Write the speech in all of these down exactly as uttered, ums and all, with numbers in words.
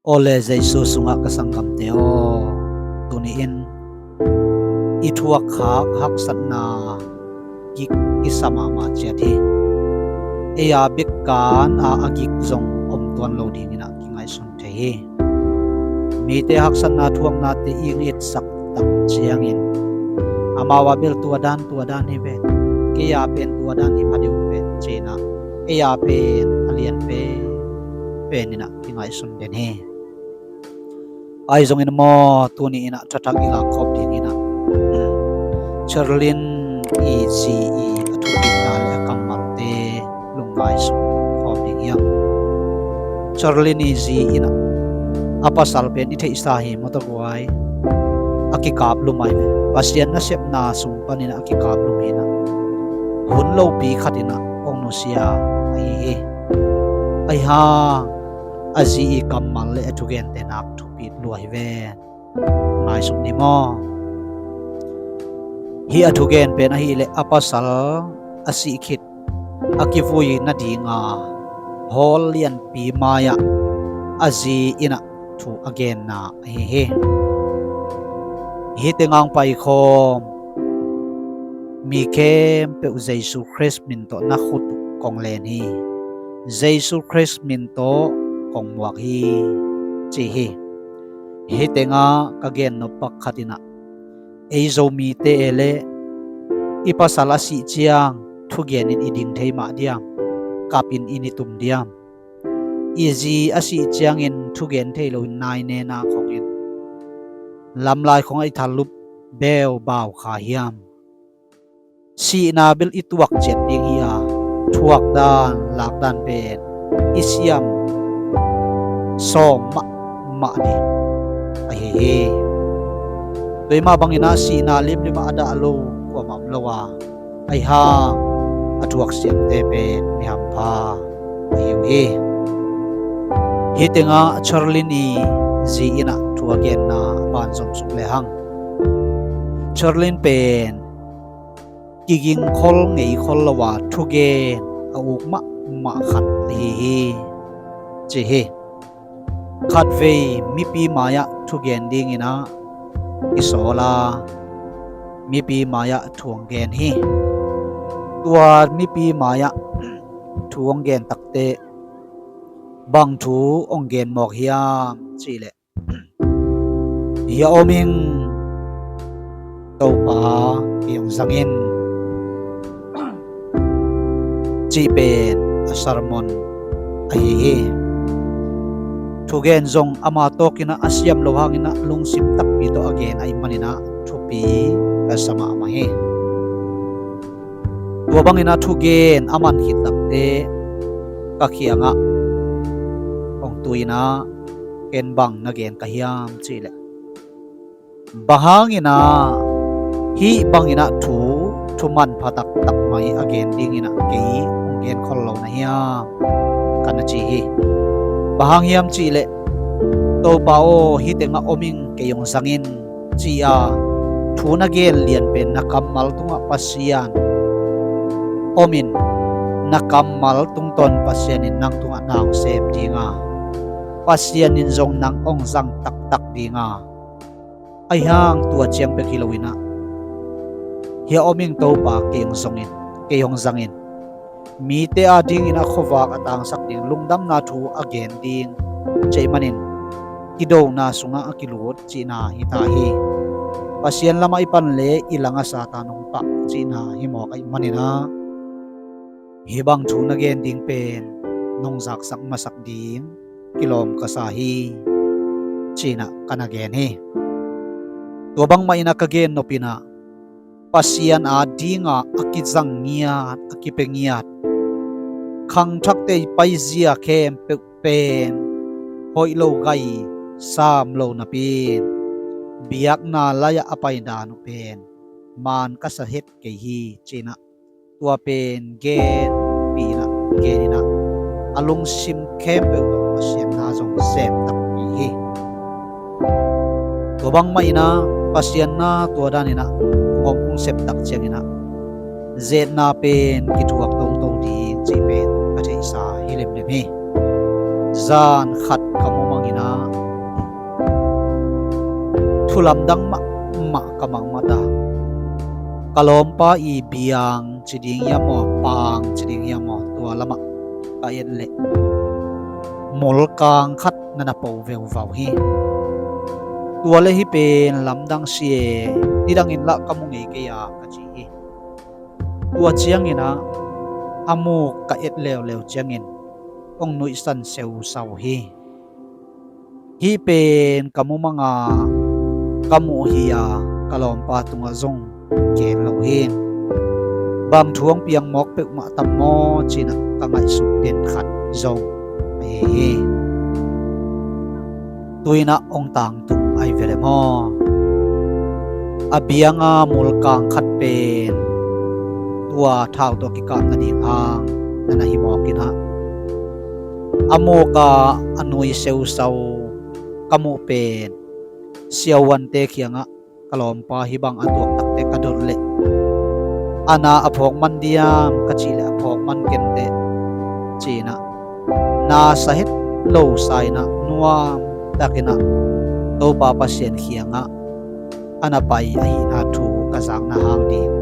Awle Jesu sungah ka sanggamte aw, tuni-in i thuak khak haksatna kik kisa mahmah ciat hi. Ei a bek kan a a gik zong om tuan lo dingin ah kingaihsun thei hi. Mite haksatna thuaknate i ngitsak tak ciangin amau a bel tua dan tua dan hi ve, kei a pen tua dan hi pha deuh ve ci-in ah ei a pen a lian pen pen in ah kingaihsun den hi. Ahi zongin maw, tuni in ah thathak i lak khawm dingin ah Charlene i zi i a thupitna le a kammalte lungngaih sung khawm ding hiam? Charlene i zi in ah a pasal pen i theihsa hi maw, tawh guai a kikap lum ahi ve. Pasian nasepna sung panin ah a kikap lum hi in ah hun lopi khat in ah hong nusia ahi hi. Ahi hang a zi i kammal le a thugente nak thupit lua hi ven. Ngaihsuk ni maw? Hih a thugen pen ahih leh a pasal a sih khit a kivui nadinga hawl lianpi mai-ah a zi in ah thu a genna ahi hi. Hih tengah hong paikhawm mi khempeuh Jesu Khrist min tawh na khut uh kong len hi. Jesu Khrist min tawh kong muak hi, ci hi. Hih tengah ka gennop pak khat in ah ei Zomite e leh i pasal a sih ciang thugenin i ding thei mah diam? Kapin in i tum diam? I zi a sih ciangin thugen thei loin nainena khongin lamlai khong a i thallup beubau kha hiam? Sihna bel i tuak ciat ding hi a, thuak dan lak dan pen i siam sawm mahmah ding ahi hi. Tua mah bangin ah sihna limlim ah a dah lo kuamah om lo a, ahi hang a thuak siamte pen mi hampha ahi uh hi. Hih tengah Charlene i zi in ah thu a genna a ban zom suk lehang, Charlene pen kigingkhol ngeikhol lo a thugen a uk mahmah khat ahi hi, ci hi. Khatvei mipi mai-ah thugen dingin ah i sawl a, mipi mai-ah thu hong gen hi. Tua mipi mai-ah thu hong gen takteh bang thu hong gen mawk hiam cih leh, "Hih a om ing, Topa, kei hong zang in," cih pen a sermon ahi hi. Thugen zong ama tawkin ah a siam lo hangin ah lungsim takpi tawh a gen ahih manin ah thupi ka sa mahmah hi. Tua bangin ah thugen a man khit takteh ka kiangah hong tu in ah, "Ken bang na gen ka hiam?" cih leh, "Bang hangin ah hih bangin ah thu, thu manpha taktak mai a gen dingin ah kei hong genkhol lo na hiam?" ka na ci hi. "Bang hang hiam cih leh, Topa aw, hih tengah om ing, kei hong zang in," ci-a thu na gen lian pen na kammal tungah Pasian om in, na kammal tungtawn Pasian in nang tungah na hong sem ding a, Pasian in zong nang hong zang taktak ding a, ahi hang tua ciang bek hi lo in ah, "Hih a om ing, Topa, kei hong zong in, kei hong zang in, mite adingin a khuavak a tangsak ding lungdamna thu a gen ding," ci ahih manin kidona sungah a kilut cihna hi ta hi. Pasian lamah i pan leh i langah Satan hong pah cihna hi mawk ahih manin ah, "Hih bang thu na gen ding pen nong zaksak masak ding kilawm ka sa hi," ci-in ah ka na gen hi. Tua bangmah in ah ka gennop in ah, Pasian adinga a kizang ngiat, a kipia ngiat, khangthakte i paizia khempeuh pen hoih lo gai, sam lo napi-in biakna lai-ah a paidan uh pen maan ka sa het kei hi, ci-in ah tua pen genpih in ah, gen in ah, a lungsim khempeuh tawh Pasian na zong sem takpi hi. Tua bangmah in ah Pasian na tua dan in ah hong om hong sep tak ciangin ah, zetna pen kithuak toto ding cih pen ka theihsa hi limlim hi. Zan khat ka mumang in ah, thu lamdang mahmah ka mangmat a, ka lawmpa i biang ci ding hiam maw, paang ci ding hiam maw, tua lamah ka et leh mulkang khat na na po veuvau hi. Tua le hih pen lamdang si e, nidangin lah ka mu ngei kei a ka ci hi. Tua ciangin ah a muk ka et leuleu ciangin hong nuihsan seusau hi. Hih pen ka mumang a ka muh hi a, ka lawmpa tungah zong gen lo hi. Bang thu hong piang mawk peuhmah tam maw ci-in ah ka ngaihsut den khat zong ahi hi. Tu-in ah hong tangtung ahi ve le maw? A biang a mulkang khat pen tua thau tawh kikap nading hang na na hi mawk in ah, a muk a a nui seusau ka muh pen siavuante kiangah ka lawmpa hih bang a tuak tak teh ka dot leh, a na a phawk man diam ka cih leh, a phawk man kei inteh ci-in ah, na sa het lo sa-in ah nuam takin ah Topa Pasian kiangah a na pai ahihna thu ka zakna hang ding,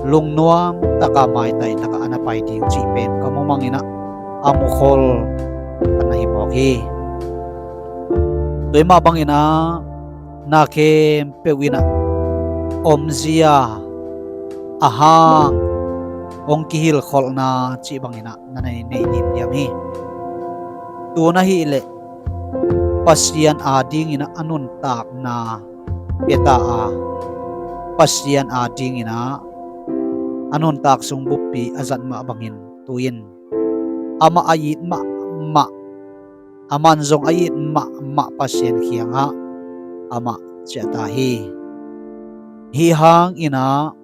lungnuam taka maitai taka a na pai ding cih pen ka mumang in ah a mukhol ka na hi mawk hi. Tua mah bangin ah na khempeuh in ah omzia a hang hong kihilkholhna cih bangin ah na nei, nei dimdiam hi. Tu na hih leh Pasian adingin ah a nuntakna pia ta a, Pasian adingin ah a nuntak sung buppi a zat mah bangin tu-in amah a it mahmah, aman zong a it mahmah Pasian kiangah amah ciah ta hi. Hih hangin ah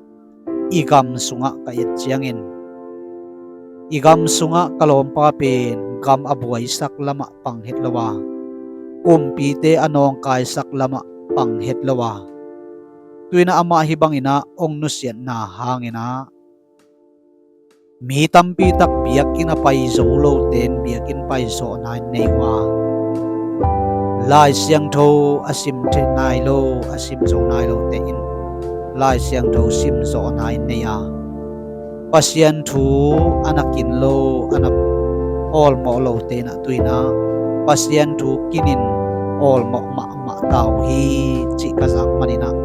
i gam sungah ka et ciangin, i gam sungah ka lawmpa pen gam a buaisak lamah pang het lo a, kumpite a nawngkaisak lamah pang het lo a, tu-in ah amah hih bangin ah hong nusiatna hangin ah mi tampi tak biakinn a pai zo lote in biakinn pai zawhna in nei uh a, Lai Siangtho a sim thei nai lo, a sim zo nai lote in Lai Siangtho sim zawhna in nei a, Pasian thu a na kin lo, a na awlmawh lote in ah tu-in ah Pasian thu kinin awlmawh mahmah ta uh hi cih ka zak manin ah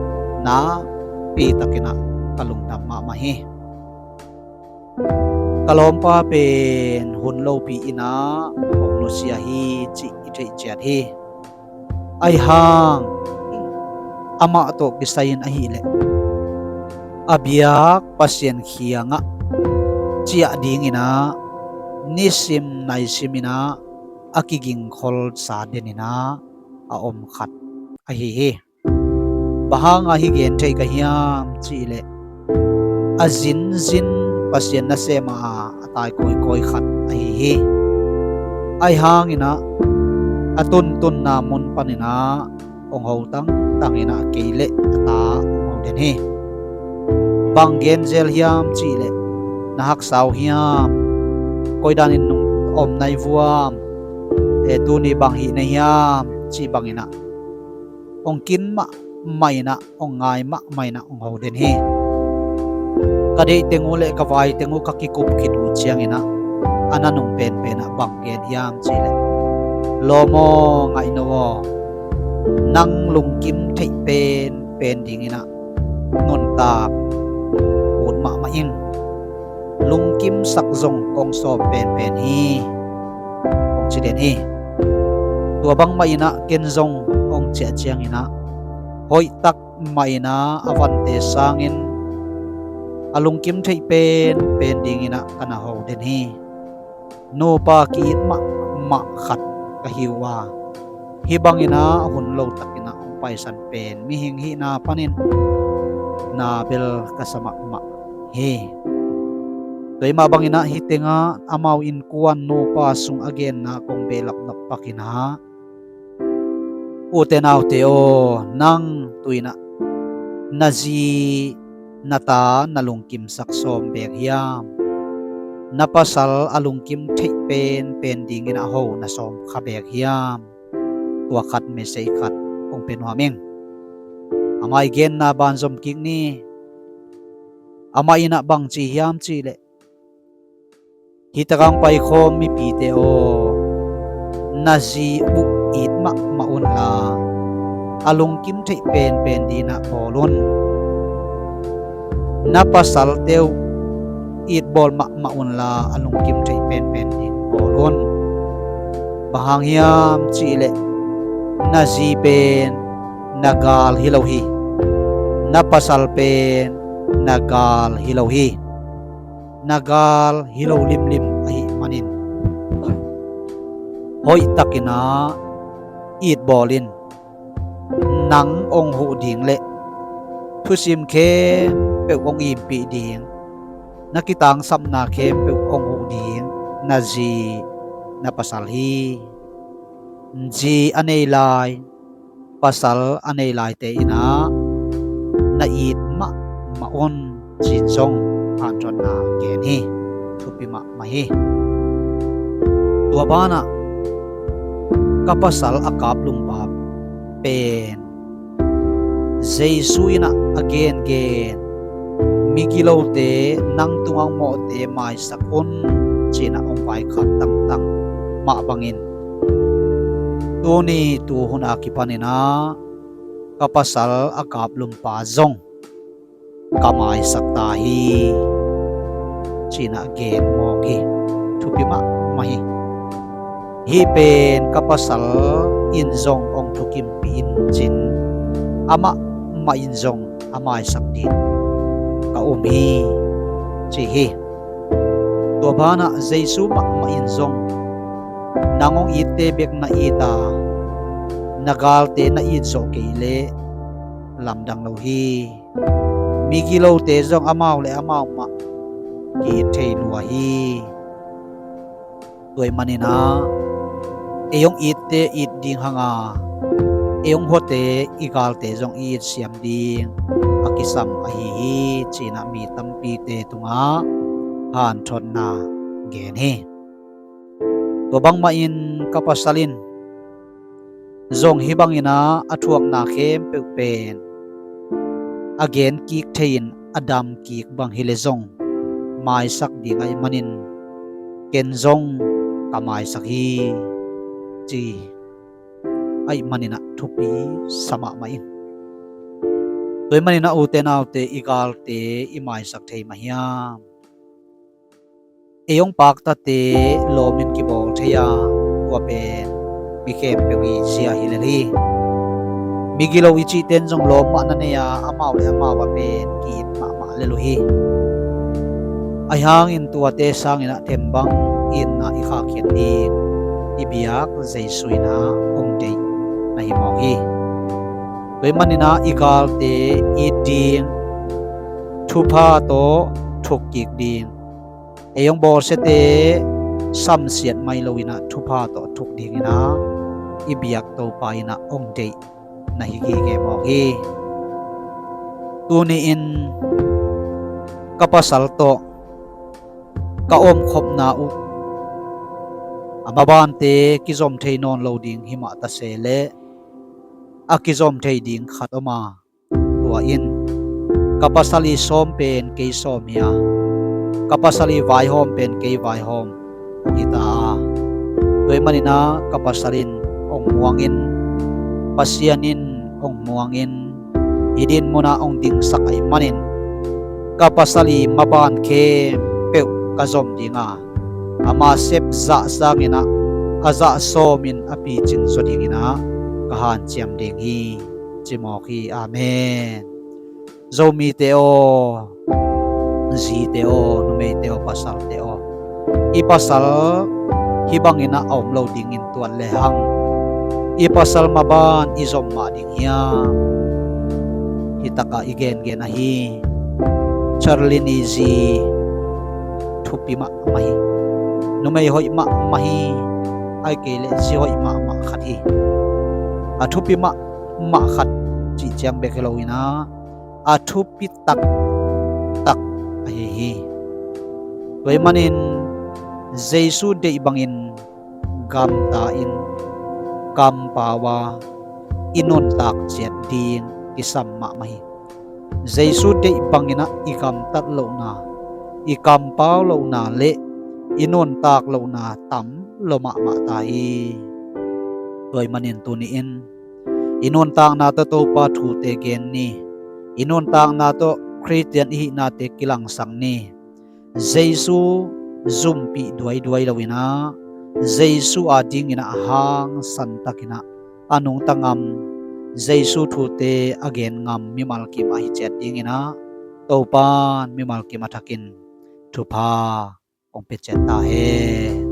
nakpi takin ah ka lungdam mahmah hi. Ka lawmpa pen hun lopi in ah hong nusia hi cih i theih ciat hi. Ahi hang amah tawh kisai-in ahih leh a biak Pasian kiangah ciah dingin ah nisim naisim in ah a kigingkholsa den in ah a om khat ahi hi. Bang hanga hih gen theih ka hiam cih leh, a zinzin Pasian nasem a, a tai kawikawi khat ahi hi. Ahi hangin ah a tuntunna mun panin ah hong ho tangtang in ah kei leh a ta hong ho den hi. Bang gen zel hiam cih leh, na haksa uh hiam, koi danin om nai vuam, e, tuni bang hih na hiam cih bangin ah hong kin mahmah in ah, hong ngai mahmah in ah hong ho den hi. Ka deih teng uh leh ka vai teng uh ka kikup khit uh ciangin ah a na nung penpen ah bang gen hiam cih leh, lawm aw, ngaihno aw, nang lungkim theih penpen dingin ah nuntak ut mahmah ing. Lungkimsak zong kong sawm penpen hi, kong ci den hi. Tua bangmah in ah ken zong hong ciah ciangin ah hoihtak mah in ah a vante sangin a lungkim theih penpen dingin ah ka na ho den hi. Nupa ki-it mahmah khat ka hi uh a, hih bangin ah hun lo takin ah hong paisan pen mihing hihna panin na bel ka sa mahmah hi. Tua mah bangin ah hih tengah amau innkuan nupa sung a genna kong behlap nop pakin ah, ute naute aw, nang tu-in ah na zi na ta na lungkimsak sawm beek hiam? Na pasal a lungkim theih penpen dingin a ho na sawm kha beek hiam? Tua khat message khat hong pia nuam ing. Amah i genna ban zom kik ni. Amah in ah bang ci hiam cih leh, hih takah hong paikhawm mipite aw, na zi uh it mahmah unla, a lungkim theih penpen dingin ah bawl un. Na pasalte uh it bawl mahmah unla, a lungkim theih penpen dingin bawl un. Bang hang hiam cih leh, na zi pen na gal hi lo hi. Na pasal pen na gal hi lo hi. Na gal hi lo limlim ahih manin, hoihtakin ah it bawl in. Nang hong huh ding leh thusim khempeuh hong impih ding, na kitangsapna khempeuh hong huh ding na zi, na pasal hi. Zi a nei lai, pasal a nei laite in ah na it mahmah un, ci-in zong hanthotna gen hi. Thupi mahmah hi. Tua banah ka pasal a kaplumpa pen Jesu in ah a gengen, migilote nang tungah hong mawhte maisak un, ci-in ah hong vaikhak tangtang mah bangin, tuni tuhun a kipanin ah ka pasal a kaplumpa zong ka maisak ta hi, ci-in ah gen mawk hi. Thupi mahmah hi. Hih pen ka pasal in zong hong thukimpih in cin, amah mah in zong a maisak ding ka um hi, ci hi. Tua banah Jesu mahmah in zong, nang hong itte bek na it a, na galte na it zawh kei leh lamdang lo hi. Migilote zong amau le amau mah ki-it thei lua hi. Tua ahih manin ah ei hong itte it ding hang a, ei hong huate i galte zong i it siam ding a kisam ahi hi, ci-in ah mi tampite tungah hanthotna gen hi. Tua bangmah in ka pasal in zong hih bangin ah a thuakna khempeuh pen a genkik thei-in a damkik bang hileh zong maisak ding ahih manin, ken zong ka maisak hi, ci ahih manin ah thupi sa mahmah in. Tua ahih manin ah ute naute, i galte i maisak thei mah hiam? Ei hong paktate lawmin kibawl thei a, tua pen mi khempeuh i zia hi lel hi. Migilo i cihte in zong lawm mah na nei a, amau le amau a pen ki-it mahmah lel uh hi. Ahi hangin tuate sangin ah thembang itna i khahkhiat ding i biak Jesu in ah hong deih na hi mawk hi. Tua ahih manin ah i galte it ding, thupha tawh thukkik ding, ei hong bawlsiate samsiat mai lo-in ah thupha tawh thuk dingin ah i biak Topa in ah hong deih na hi gige mawk hi. Tuni-in ka pasal tawh ka omkhopna uh a mabante kizom thei nawn lo ding hi mah ta se leh, a kizom thei ding khat om a, tua in ka pasal i sawm pen kei sawm hi a, ka pasal i vaihawm pen kei vaihawm hong hi ta a. Tua ahih manin ah ka pasal in hong muang in, Pasian in hong muang in, hih dinmun ah hong dingsak ahih manin, ka pasal i maban khempeuh ka zom ding a, ama sep zah sangin ah a zah sawmin a picing zaw dingin ah ka hanciam ding hi, ci mawk hi. Amen. Zomite aw, zite aw, numeite aw, pasalte aw, i pasal hih bangin ah a om lo dingin tuat lehang, i pasal maban i zom mah ding hiam? Hih takah i gengen ahi Charlene i zi thupi mahmah hi. Numei hoih mahmah hi. Ahih kei leh zi hoih mahmah khat hi. A thupi mahmah khat cih ciang bek hi lo-in ah, a thupi taktak ahi hi. Tua ahih manin Jesu deih bangin gamta in, kampau a, i nuntak ciat ding kisam mahmah hi. Jesu deih banginah i gamtat lohna, i kampau lohna le i nuntak lohna tam lo mahmah ta hi. Tua ahih manin tuni-in i nuntakna tawh Topa thute gen ni. I nuntakna tawh Khristian i hihnate kilangsak ni. Jesu zumpih duaiduai loinah Jesu adinginah a hangsantakinah a nungta ngam, Jesu thute a gen ngam mimal kim ahi ciat dinginah Topan mimal kim a thakin thupha hong pia ciat ta hen.